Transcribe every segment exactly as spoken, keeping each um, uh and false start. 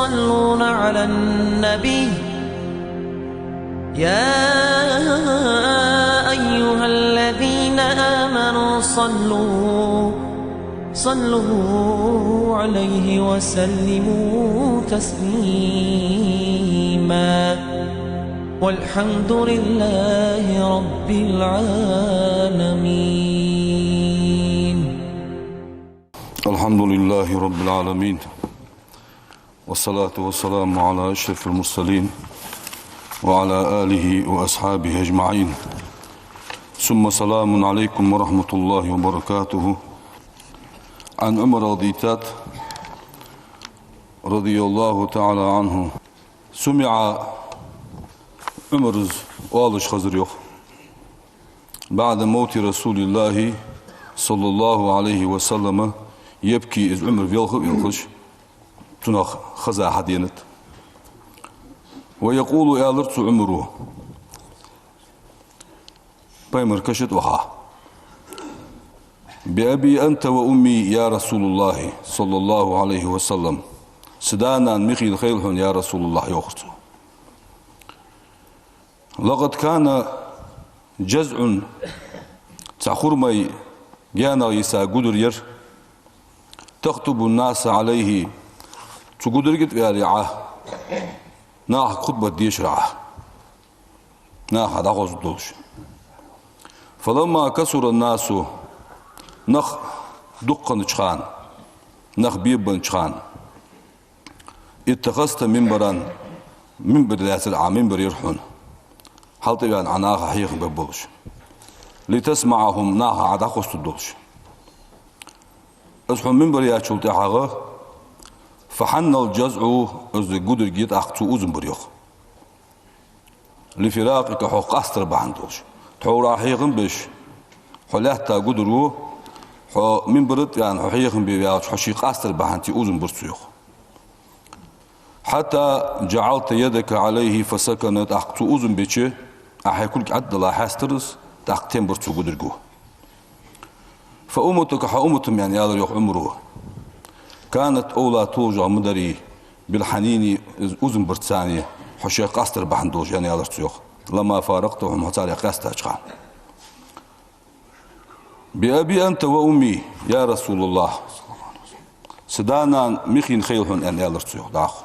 يصلون على النبي، يا أيها الذين آمنوا صلوا، صلوا عليه وسلموا تسليما. والحمد لله رب العالمين. الحمد لله رب العالمين، والصلاة والسلام على أشرف المرسلين وعلى آله وأصحابه أجمعين. ثم سلام عليكم ورحمة الله وبركاته. عن عمر رضي، رضي الله تعالى عنه. سمع عمر оалаш хазар йоах. بعد موت رسول الله صلى الله عليه وسلم يبكي, из Ӏумар велха а велхаш, цунах хаза хьаденад. ويقول, аьлар цу Ӏумара, пайхамар каша тӀа ваха: بأبي أنت وأمي يا رسول الله صلى الله عليه وسلم. Са да-нана михийна хилда хьона, я Расулаллахь, йоахар цо. لقد كان جذع, цхьа хурмай гаьнагӀа йиса гудар яр, تخطب الناس عليه, цу гударга тӀа ваьле Ӏа, нахага хутбат дешар Ӏа, наха дӀахозаргдолаш. فلما كثر الناس, нах дукха хиннача хана, нах бебаннача хана, اتخذت منبرا, минбар лаьцар Ӏа, минбар яр хьона, хьалтӀаваьнна Ӏа наха хьехам бергболаш, لتسمعهم, наха Ӏа дӀахозаргдолаш. Из хьона минбар яьчул тӀехьагӀа, فحن الجذع, из гударги тӀаккха цо узам бир йоах, لفراقك, хьох къастар бахьан долаш. Тхьовра хьехам беш, хьо лаьтта гудар ва, хьо минбара тӀа ваьнна, хьо хьехам бе ваьлча, хьо ший къастар бахьан долаш узам бир цо йоах. حتى جعلت يدك عليه فسكن, тӀаккха цо узам бича, Ӏа хьай кулг Ӏаддала хьестар из, тӀаккха тем бир цо гударго. فأمتك, хьа уммат-м, аьнна, аьлар йоах Ӏумара, كانت أولى, толашагӀа ма дарий, بالحنين, из узам барца, хьо шоай къастар бахьан долаш, аьнна, аьлар цо йоах, لما فارقتهم, хьо царех къаьстача хана. بأبي أنت وأمي يا رسول الله. Са да-нана михийна хилда хьона, аьнна, аьлар цо йоах дӀахо.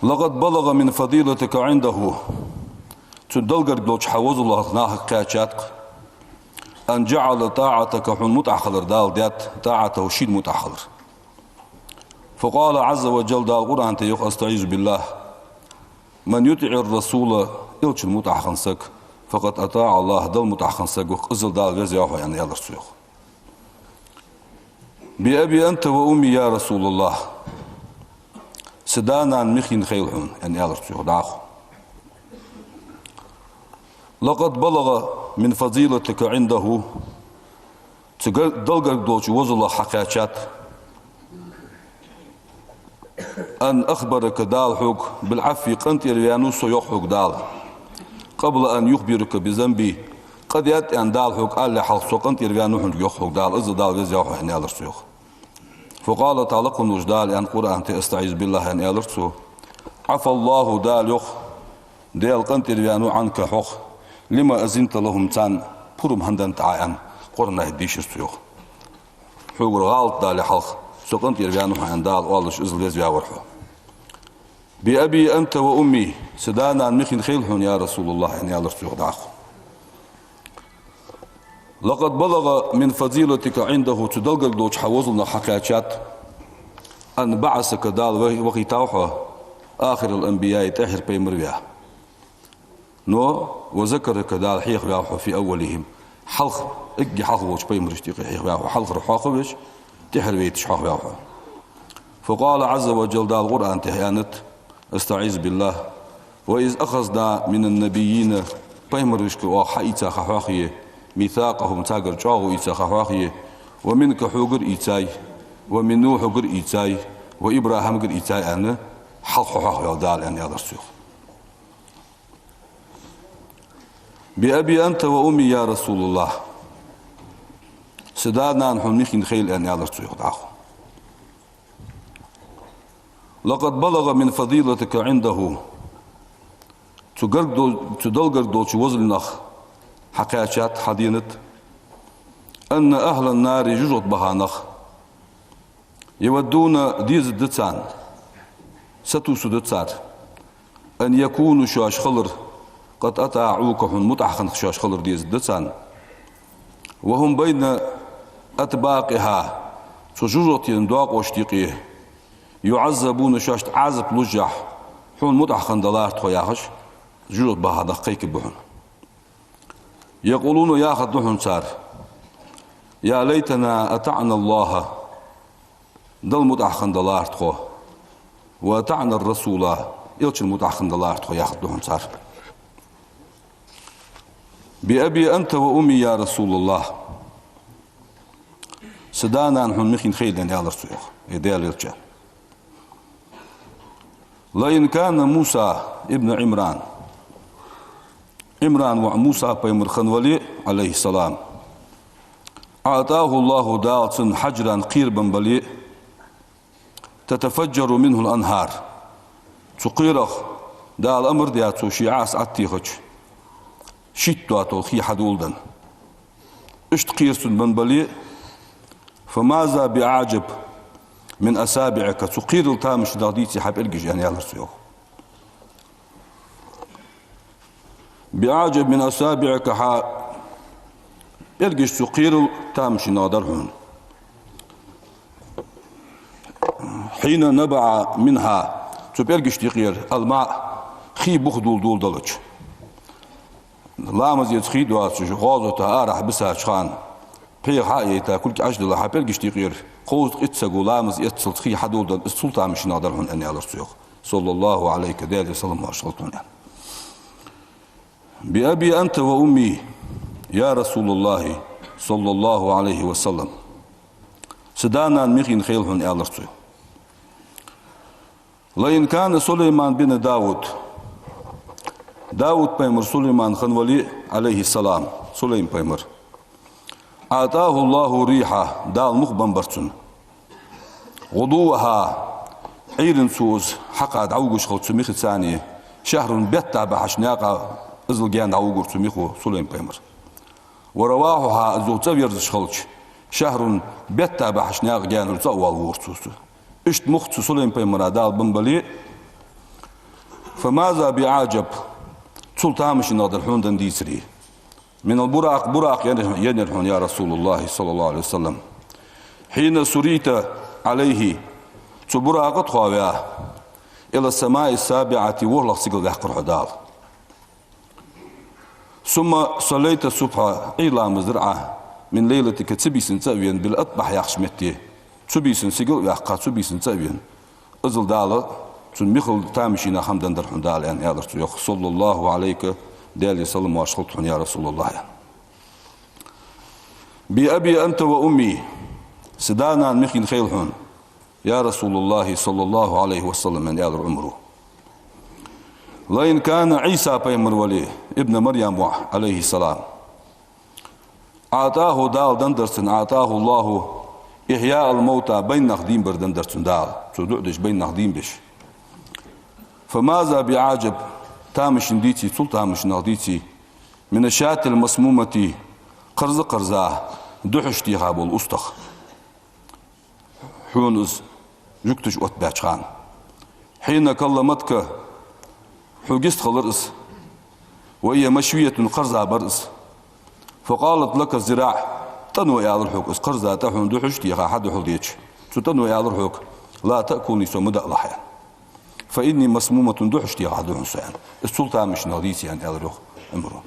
لقد بلغ من فضيلتك عنده. Цун Далла гарга долча хьа возалах нахага кхаьчад-кх, أن جعل طاعتك, хьона мутӀахьа хилар Дала даьд, طاعته, шийна мутӀахьа хилар. فقال عز وجل, Дала Къуръан тӀа йоах, أستعيذ بالله: من يطع الرسول, элчана мутӀахьа хинна саг, فقد أطاع الله, Далла мутӀахьа хинна саг ва, иззал Дала веза ва хьо, аьнна, аьлар цо йоах. بأبي أنت وأمي يا رسول الله. Са да-нана михийна хилда хьона, аьнна, аьлар цо йоах дӀахо. لقد بلغ من فضيلتك عنده. Цу гар-, Далла гарга долча возалах хьакхаьчад. أن أخبرك, Дала хьога, بالعفو, къинтӀера ваьннав со, йоах хьога Дала, قبل أن يخبرك بذنبي, къа даьд аьнна Дала хьога алале хьалха со къинтӀера ваьннав хьога, йоах хьога Дала, иззал Дала веза ва хьо, аьнна, аьлар цо йоах. فقال, тӀаккха лакха волаш Дала аьнна Къуръан тӀа, أستعيذ بالله, аьнна, аьлар цо: عفا الله, Дала йоах, Даьла къинтӀера ваьннав, عنك, хьох, لما أذنت لهم, царна пурам хӀана деннад Ӏа, аьнна, Къуръан тӀа дийшар цо йоах. Хьогара гӀалат далале хьалха со къинтӀера ваьннав хьо, аьнна, Дала оалаш, иззал веза ваьвар хьо. بأبي أنت وأمي, са да-нана михийна хилда хьона, يا رسول الله, аьнна, аьлар цо йоах дӀахо. لقد بلغ من فضيلتك عنده, цу Далла гарга долча хьа возалах хьакхаьчад, أن بعثك, Дала вахийтав хьо, آخر الأنبياء, тӀеххьара пайхамар ваь. Но, وذكرك, Дала хьехаваьв хьо, في أولهم, хьалха, эггара хьалха волча пайхамарашта юкъе хьехаваьв хьо, хьалхара хьох а веш, тӀеххьара вайташ хьох ваьв хьо. فقال عز وجل, Дала Къуръан тӀа аьннад, أستعيذ بالله: وإذ أخذنا من النبيين, пайхамарашкара оаха хьаийца ха хьоахае, ميثاقهم, царгара чӀоагӀо ийца ха хьоахае, ومنك, хьогара ийцай, ومن نوح, Нухьагара ийцай, وإبراهيم, Ибрахьимагара ийцай, аьнна, хьалха хьо хьоахаваьв Дала, аьнна, аьлар цо йоах. بأبي أنت وأمي يا رسول الله. Са да-нана хьона михийна хилда, аьнна, аьлар цо йоах дӀахо. لقد بلغ من فضيلتك عنده. Цу гаргадол-, цу Далла гаргадолча возалах хьакхаьчад, хьаденад. أن أهل النار, жожагӀате баха нах, يودون, дезаргда царна, сатувсаргда цар, أن يكونوا, шоаш хилар, قد أطاعوك, хьона мутӀахьа хинна шоаш хилар дезаргда царна. وهم بين أطباقها, цу жожагӀатен доакъошта юкъе, يعذبون, шоашта Ӏазап луш, хьона мутӀахьа хинна далар тхо, яхаш, жожагӀате баха нах кхайкаргба хьона. يقولون, яхаргда хьона цар: يا ليتنا أطعنا الله, Далла мутӀахьа хинна далар тхо, وأطعنا الرسول, Элчана мутӀахьа хинна далар тхо, яхаргда хьона цар. بأبي أنت وأمي يا رسول الله. Са да-нана хьона михийна хилда, аьнна, аьлар цо, йоах, э, Даьла Элча. لئن كان موسى ابن عمران, Ӏимрана воӀ Муса пайхамар хинна вале, عليه السلام, أعطاه الله, Дала цунна, حجرا, кхера бенна бале, تتفجر منه الأنهار, цу кхерах, Дала амар даь цо, ший Ӏаса Ӏотехача, шийтта доатол хий хьадоладенна. Иштта кхера цунна бенна бале, فماذا بأعجب من أصابعك, цу кхерал тамашийна дийций хьа пӀелгаш, аьнна, аьлар цо, йоах. بأعجب من أصابعك, хьа пӀелгаш цу кхерал тамашийна дар хьона. حين نبع منها, цу пӀелгашта юкъера, الماء, хий бух доладелча. Ламаз эца хий доацаш, гӀазота арахьа бисача хана, пхьегӀа хьа а яйта, кулг Ӏочудилла, хьа пӀелгашта юкъера кховзткъеи итт саго ламаз эццалца хий хьадоладенна, из цул тамашийна дар хьона, аьнна, аьлар цо, йоах. صلى الله عليك, Даьла салам-моаршал хилда хьона, аьнна. بأبي أنت وأمي يا رسول الله صلى الله عليه وسلم. Са да-нана михийна хилда хьона, аьлар цо. لئن كان سليمان بن داود, Дауд пайхамар Сулайман хинна вале, عليه السلام, Сулайма пайхамар, أعطاه الله الريح, Дала мух бенна бар цунна, غدوها, Ӏуйранна цо из хьакха дӀавугаш хилча цу михаца, شهرا, бетта бахьаш наькъа иззал гаьна дӀавугар цу михо Сулайма пайхамар. ورواحها, из цӀаверзаш хилча, شهرا, бетта бахьаш наькъа гаьнара цӀавоалавора цо. Иштта мух цу Сулайма пайхамара Дала бенна бале, فماذا بأعجب, цул тамашийна дар хьона денна дийцаре. من البراق, Буракъ еннай, еннай хьона, يا رسول الله صلى الله عليه وسلم. حين سريت عليه, цу Буракъа тхо ваь, إلى السماء السابعة, ворхӀлагӀа сигала ваьккхар хьо Дала. ثم صليت الصبح, Ӏуйра ламаз дир Ӏа, من ليلتك, цу бийсан цӀа а вена, بالأطبح яхача метте. Цу бийсан сигала а ваьккха, цу бийсан цӀа а вена. Иззал Дала цунна михал тамашийна хӀама деннадар хьона Дала, аьнна, аьлар цо, йоах. صلى الله عليك, Даьла салам-моаршал хилда хьона, يا رسول الله, аьнна. بأبي أنت وأمي, са да-нана михийна хилда хьона, يا رسول الله صلى الله عليه وسلم, аьнна, аьлар Ӏумара. لئن كان, Ӏийса пайхамар вале, ابن مريم воӀ, عليه السلام, أعطاه, Дала деннадар цунна, أعطاه الله إحياء الموتى, байна нах дийна бар деннадар цунна Дала. Цо дуӀа деш, байна нах дийна беш. فماذا بأعجب, тамашийна дийций, цул тамашийна дийций, من الشاة المسمومة, кхарза-кхарза духьаш теха бола устагӀа. Хьона из жугташа оттабаьча хана. حين كلمتك, хьога йистхилар из. وهي مشوية, кхарза бар из. فقالت لك الذراع, тӀано аьлар хьога, из кхарза тӀа хьона духьаш теха хьадухьалдеча. Цу тӀано аьлар хьога: لا تأكلني, со ма даалахь, аьнна. فإني مسمومة, духьаш теха да хьона со, аьнна. Из цул тамашийна дийций, аьнна, аьлар, йоах, Ӏумара.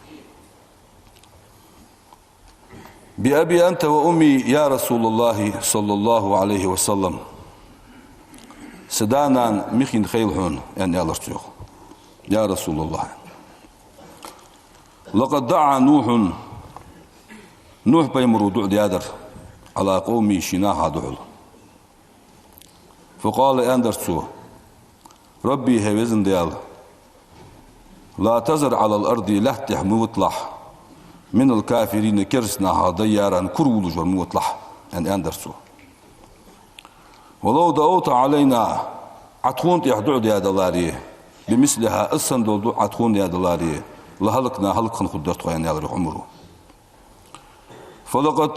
بأبي أنت وأمي يا رسول الله صلى الله عليه وسلم. Са да-нана михийна хилда хьона, аьнна, аьлар цо, йоах. يا رسول الله. لقد دعا نوح, Нухь пайхамара дуӀа даьдар, على قومه, ший наха духьал. فقال, аьннадар цо: رب, хӀай везан Даьла, لا تذر على الأرض, лаьтта тӀа ма виталахь, من الكافرين, кераста нахах дай яьран кура вувлаш вар ма виталахь, аьнна, аьннадар цо. ولو دعوت علينا, Ӏа тхона тӀа дуӀа даь даларе, بمثلها, из санна дола дуӀа Ӏа тхона даь даларе, لهلكنا, хӀалак хинна хургдар тхо, аьнна, аьлар Ӏумара. فلقد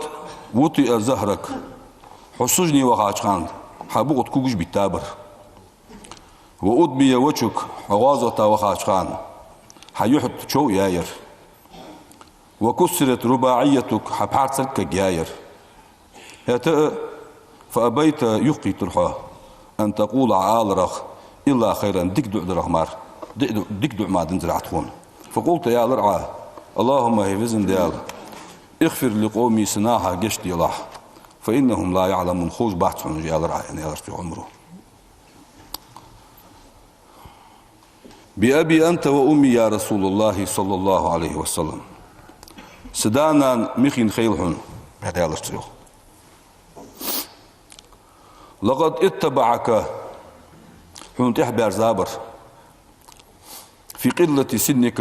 وطئ ظهرك, хьо сужуде вахача хана хьа букъа тӀа кугаш биттабар. وأدمي وجهك, хьо гӀазота вахача хана хьа юхь чов яьяр. وكسرت رباعيتك, хьа пхьарцарг кагъяьяр. ХӀаьта а, فأبيت, юхакхийттар хьо, أن تقول, Ӏа аларах, إلا خيرا, дика дуӀа дарах мара, ди-, ди-, дика дуӀа мара динзар Ӏа тхона. فقلت, аьлар Ӏа: اللهم, хӀай везан Даьла, اغفر لقومي, са нахага гешт делахь, فإنهم لا يعلمون, ховш бац хьона уж, аьлар Ӏа, аьнна, аьлар цо Ӏумара. بأبي أنت وأمي يا رسول الله صلى الله عليه وسلم. Са да-нана михийна хилда хьона, аьнна, аьлар цо, йоах. لقد اتبعك, хьона тӀехьабаьрзабар, في قلة سنك,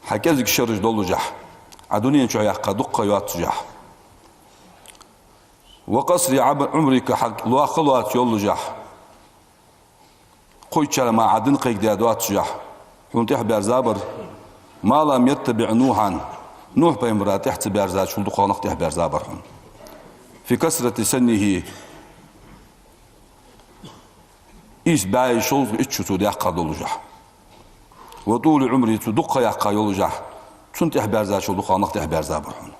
хьа кӀезига шераш доллашехь, Ӏа дунен чу яьккха дукха ха йоаццашехь, وقصر عم-, عمرك, хьа лоаха ха лоаца йоллашехь, кхойтта шера мара Ӏа дин кхайкадаь доаццашехь, хьона тӀехьабаьрзабар, ما لم يتبع نوحا, Нухь пайхамара тӀехьа ца баьрзачул дукхагӀа нах тӀехьабаьрзабар хьона. في كثرة سنه, ийс бӀаь шовзткъа итт шу цо даьккха доллашехь, وطول عمره, цо дукха ха яьккха йоллашехь, цунна тӀехьабаьрзачул дукхагӀа нах тӀехьабаьрзабар хьона.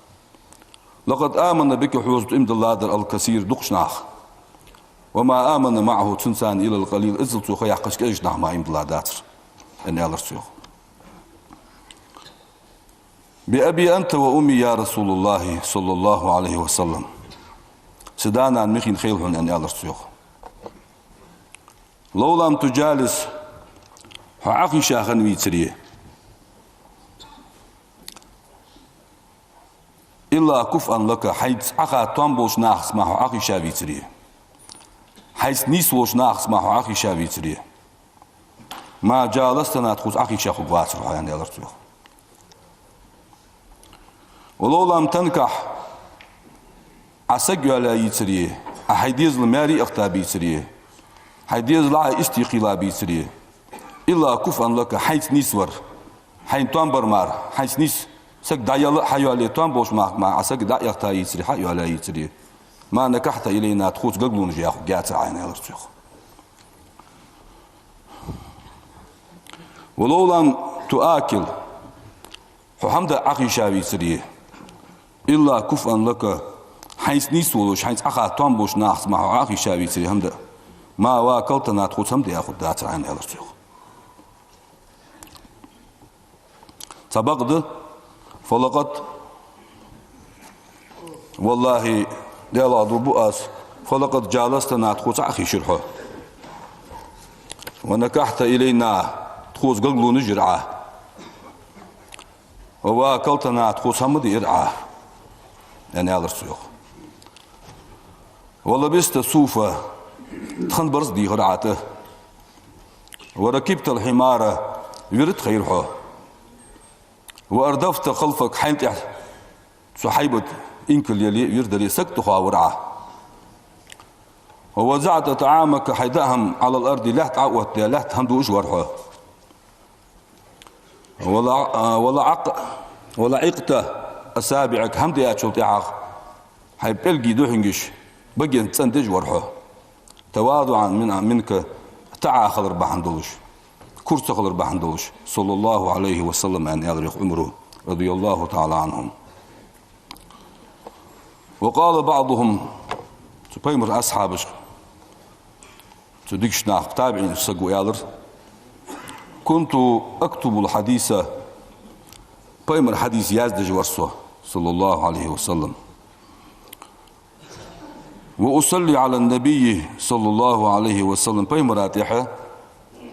لقد آمن بك, хьоца иман дилладар, الكثير, дукхача наха. وما آمن معه, цунца цхьана, إلا القليل, иззал цо ха яьккхача кӀезигача наха мара иман дилла дацар, аьнна, аьлар цо, йоах. بأبي أنت وأمي يا رسول الله صلى الله عليه وسلم. Са да-нана михийна хилда хьона, аьнна, аьлар цо, йоах. لو لم تجالس, хьо Ӏохайша хинна вецаре, إلا كفءا لك, хьайца Ӏоха тоам болча нахаца мара хьо Ӏохайша вецаре, хьайца нийса волча нахаца мара хьо Ӏохайша вецаре, ما جالستنا, тхоца Ӏохайша хургвацар хьо, аьнна, аьлар цо, йоах. ولو لم تنكح, Ӏа саг йоалаяь йецаре, Ӏа хьай дезала маьре а ахийтаб йецаре, хьай дезала Ӏа истий кхийлаб йецаре, إلا كفءا لك, хьайца нийса вар, хьайна тоам бар мара, хьайца нийса саг дӀаяла а, хьайоалае тоам болча нахаца мара Ӏа саг дӀа а ахийта йецаре, хьа а йоалаяь йецаре, ما نكحت إلينا, тхоца гаргалонаш яь хургьяцар Ӏа, аьнна, аьлар цо, йоах. ولو لم تآكل, хьо хӀама даа Ӏохайша вецаре, إلا كفءا لك, хьайца нийса волаш, хьайца Ӏоха тоам болча нахаца мара хьо Ӏохайша вецаре хӀама даа, ما واكلتنا, тхоца хӀама даь хургдацар Ӏа, аьнна, аьлар цо, йоах. Цхьабакъда, فلقد, валлахӀи, Даьлах дув буъ аз, فلقد جالستنا, тхоца Ӏохайшар хьо, ونكحت إلينا, тхоца гаргалонаш йир Ӏа, وواكلتنا, тхоца хӀама диир Ӏа, аьнна, аьлар цо, йоах. ولبست الصوف, тхан барзкъа дийхар Ӏа тӀа, وركبت الحمار, вир тӀа хайра хьо, وأردفت خلفك, хьайна тӀехьа цу хьайба тӀа инкал яле а, вир дале а саг тӀа хоавир Ӏа, ووزعت طعامك, хьай даа хӀама, على الأرض, лаьтта Ӏооттадаь, лаьтта хӀама дуаш вар хьо. ولع-, ولعق-, ولعقت أصابعك, хӀама даьчул тӀехьагӀа хьай пӀелгий духьингаш багенца цӀендеш вар хьо. تواضعا من-, منك, таӀа хилар бахьан долаш, кура ца хилар бахьан долаш, صلى الله عليه وسلم, аьнна, аьлар, йоах, Ӏумара, رضي الله تعالى عنهم. وقال بعضهم, цу пайхамара асхьабашка цу дикача наха, табиӀинашта саг ва, аьлар: كنت أكتب الحديث, пайхамара хьадис яздеш вар со, صلى الله عليه وسلم, وأصلي على النبي صلى الله عليه وسلم, пайхамара тӀехьа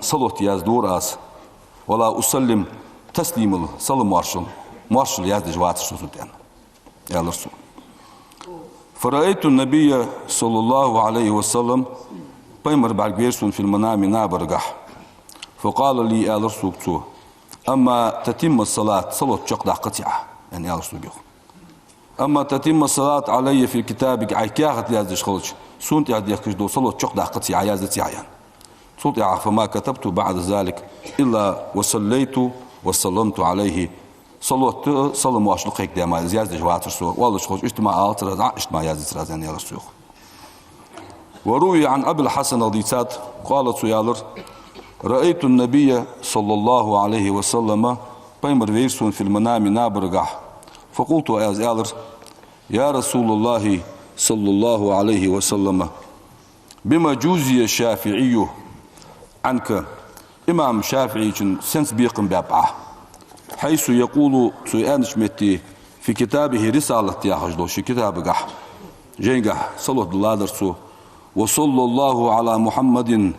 салот яздора аз, ولا أسلم تسليما, салам-моаршал, моаршал яздеш вацар со цунна тӀа, аьнна, аьлар цо. فرأيت النبي صلى الله عليه وسلم, пайхамар бӀаргавайра сона, في المنام, набаргахьа. فقال لي, аьлар сога цо: أما تتم الصلاة, салот чакхдаккха ций Ӏа, аьнна, аьлар сога, йоах. أما تتم الصلاة علي في كتابك, Ӏа каьхата яздеш хилча, сона тӀа дехкаш дола салот чакхдаккха ций Ӏа, яздаций Ӏа, аьнна. Цул тӀехьагӀа: «فما كتبت بعد ذلك إلا وصليت وسلمت عليه». Салот а, салам а оаш дукха кхайкадаь мара из яздеш вацар со. Оалаш хоза иштта мара алацар аз, а, иштта мара яздацар аз, аьнна, аьлар цо, йоах. وروي عن أبي الحسن, дийцад, قال, цо аьлар: «رأيت النبي صلى الله عليه وسلم», пайхамар вайра сона, «في المنام», набарагахьа. «فقلت», аз аьлар: «يا رسول الله صلى الله عليه وسلم، بم جوزي الشافعي عنك». Имам ШафиӀийчун сенца бекхам баьб Ӏа? «حيث يقول», цо аьннача метте, «في كتابه الرسالة» яхаш долча ший китабагахьа, жайнагахьа салот дилладар цо: «وصلى الله على محمد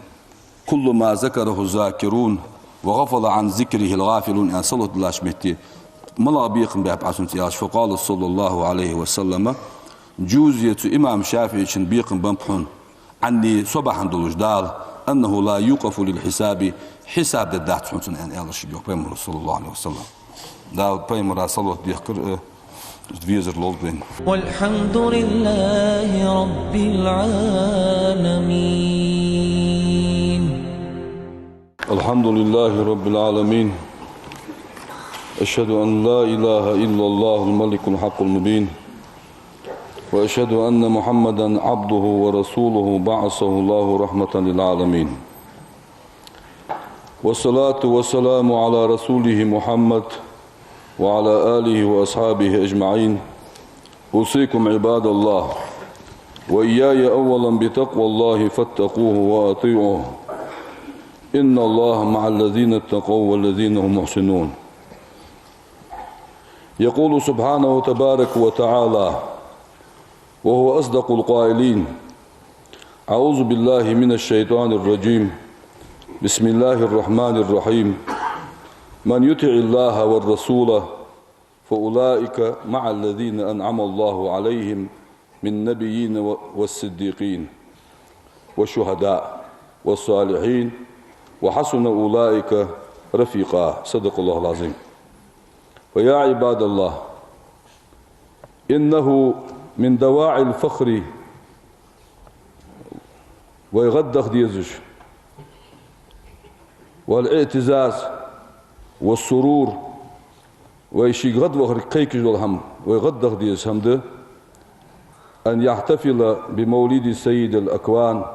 كلما ذكره الذاكرون وغفل عن ذكره الغافلون», аьнна, салот диллача метте, малагӀа бекхам баьб Ӏа цунца аьлча, «فقال صلى الله عليه وسلم», жузи, цу имам ШафиӀийчун бекхам баьб хьона, «عني», со бахьан долаш Дала, «أنه لا يوقف للحساب», хьисаб дергдац хьона цунна, аьнна, аьлар шийга, йоах, пайхамара, صلى الله عليه وسلم. Дала пайхамара салот дехкар, э, везар лолда вайна. والحمد لله رب العالمين. الحمد لله رب العالمين. أشهد أن لا إله إلا الله الملك الحق المبين. وأشهد أن محمدا عبده ورسوله بعثه الله رحمة للعالمين. والصلاة والسلام على رسوله محمد وعلى آله وأصحابه أجمعين. أوصيكم عباد الله وإياي أولا بتقوى الله فاتقوه وأطيعوه. إن الله مع الذين اتقوا والذين هم محسنون. يقول سبحانه تبارك وتعالى وهو أصدق القائلين: أعوذ بالله من الشيطان الرجيم. بسم الله الرحمن الرحيم. من يطع الله والرسول فأولئك مع الذين أنعم الله عليهم من النبيين و-، والصديقين والشهداء والصالحين وحسن أولئك رفيقا. صدق الله العظيم. فيا عباد الله، إنه من دواعي الفخر, вай гӀаддаха дезаш, والاعتزاز والسرور, вай шийга гӀадвахарга кхайкаш дола хӀама, вай гӀаддаха дезаш хӀама да, أن يحتفل بمولد سيد الأكوان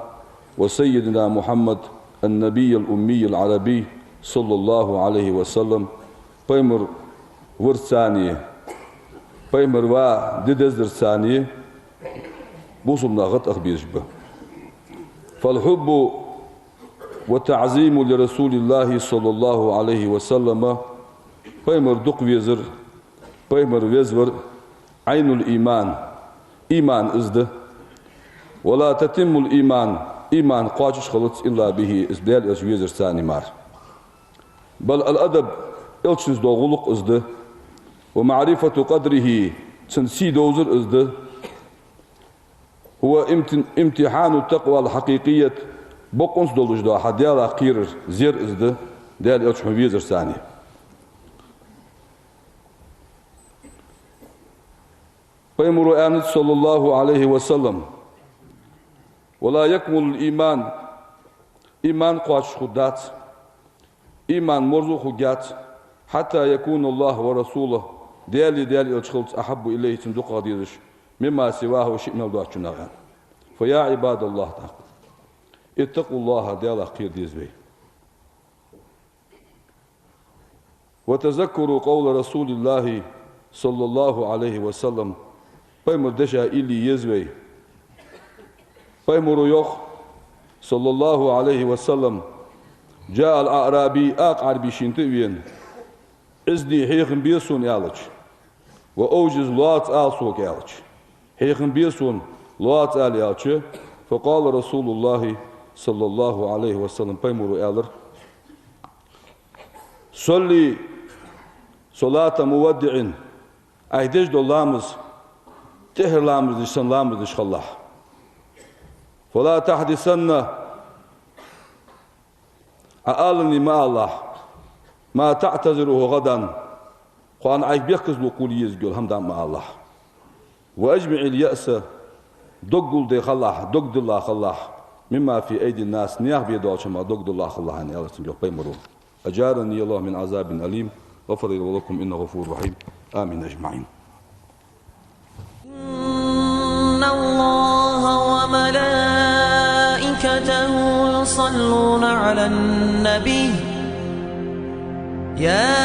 وسيدنا محمد النبي الأمي العربي صلى الله عليه وسلم, пайхамар варца цхьана, пайхамар ва ди дездерца цхьана бусалба нах гӀад-, гӀаддаха безаш ба. فالحب والتعظيم لرسول الله صلى الله عليه وسلم, пайхамар дукха везар, пайхамар везвар, عين الإيمان, иман из да. ولا تتم الإيمان, иман кхоачаш хилац, إلا به, из Даьла Элча везарца цхьана мара. بل الأدب, Элчанца дола гӀулакх из да. ومعرفة قدره, цун сий довзар из да. هو امت-، امتحان التقوى الحقيقية, бокъонца долаш дола хьа Даьлах кхерар зер из да, Даьла Элча хьона везарца цхьана. Пайхамара аьннад, صلى الله عليه وسلم: ولا يكمل الإيمان, иман кхоачаш хургдац, иман марзо хургьяц, حتى يكون الله ورسوله, Даьлеи Даьла Элчеи хилац, أحب إليه, цунна дукхагӀа дезаш, مما سواه, шиъ мел доацачунах, аьнна. فيا عباد الله, тӀаккха, اتقوا الله, Даьлах кхера деза вай. وتذكروا قول رسول الله صلى الله عليه وسلم, пайхамара дешах уйла е еза вай. Пайхамара йоах, صلى الله عليه وسلم: جاء الأعرابي, акха Ӏарбий шийна тӀа а вена, عظني, хьехам бе сона, аьлча, وأوجز, лоаца ала сога, аьлча, хьехам бе сона, лоаца ала, аьлча, فقال رسول الله صلى الله عليه وسلم, пайхамара аьлар: صل صلاة مودع, Ӏа деш дола ламаз тӀеххьара ламаз деш санна ламаз деш хилалахь. فلا تحدثن, Ӏа аларна ма алалахь, ما تعتذره غدا, кхоана Ӏайха бехказло кхувла езаш йола хӀама дӀа ма алалахь. وأجمع اليأس, дог гулде хилалахь, дог дилла хилалахь. مما في أيدي الناس, наьха бе долча хӀамах дог дуллахь хилалахь, аьлар цунга, йоах пайхамаро. أجارني الله من عذاب أليم، غفر لي ولكم، إنه غفور رحيم. آمين أجمعين. إن الله وملائكته يصلون على النبي، يا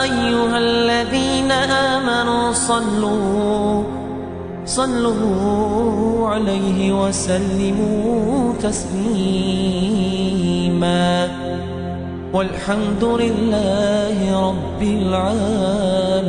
أيها الذين آمنوا صلوا، صلوا عليه وسلموا تسليما. والحمد لله رب العالمين.